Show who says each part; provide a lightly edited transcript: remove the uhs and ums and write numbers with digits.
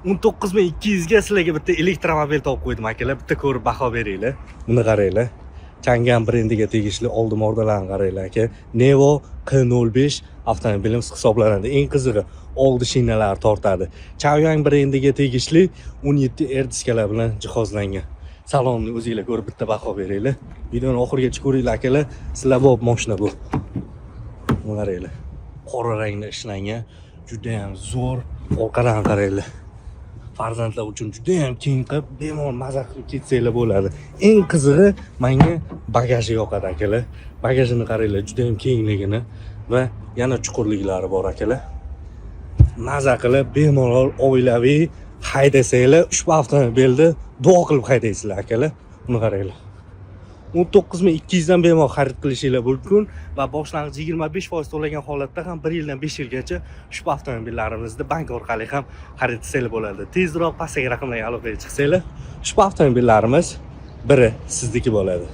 Speaker 1: 19 200 ga sizlarga bitta elektromobil topib qo'ydim, akalar. Bitta ko'rib baho beringlar. Buni qaranglar. Changan brendiga tegishli, oldi mordalarni qaranglar, aka. Nevo Q05 avtomobilimiz hisoblanadi. Eng qizig'i, oldi shinalari tortadi. Chaoyang brendiga tegishli 17 R diskalar bilan jihozlangan. Salonni o'zinglar ko'rib bitta baho beringlar. Videoni oxirigacha ko'ringlar, akalar. Sizlar bop mashina bu. Buni qaranglar. Qora rangda ishlangan, juda ham zo'r. Orqadan qaranglar. Farzandlar uchun juda ham keng qilib, bemalol maza qilib ketsanglar bo'ladi. Eng qizig'i, menga bagaji yoqadi, akalar. Bagajini qaranglar, juda ham kengligini va yana chuqurliklari bor, akalar. Maza qilib, bemalol oilaviy haydasanglar, ushbu avtomobilni duo qilib haydaysizlar, akalar. Buni qaranglar. 19 200 dan bemalol xarid qilishinglar mumkin va boshlang'ich 25% to'lagan holatda ham 1 yildan 5 yilgacha ushbu avtomobillarimizni bank orqali ham xarid qilsanglar bo'ladi. Tezroq pastdagi raqamlarga aloqaga chiqsanglar, ushbu avtomobillarimiz biri sizniki bo'ladi.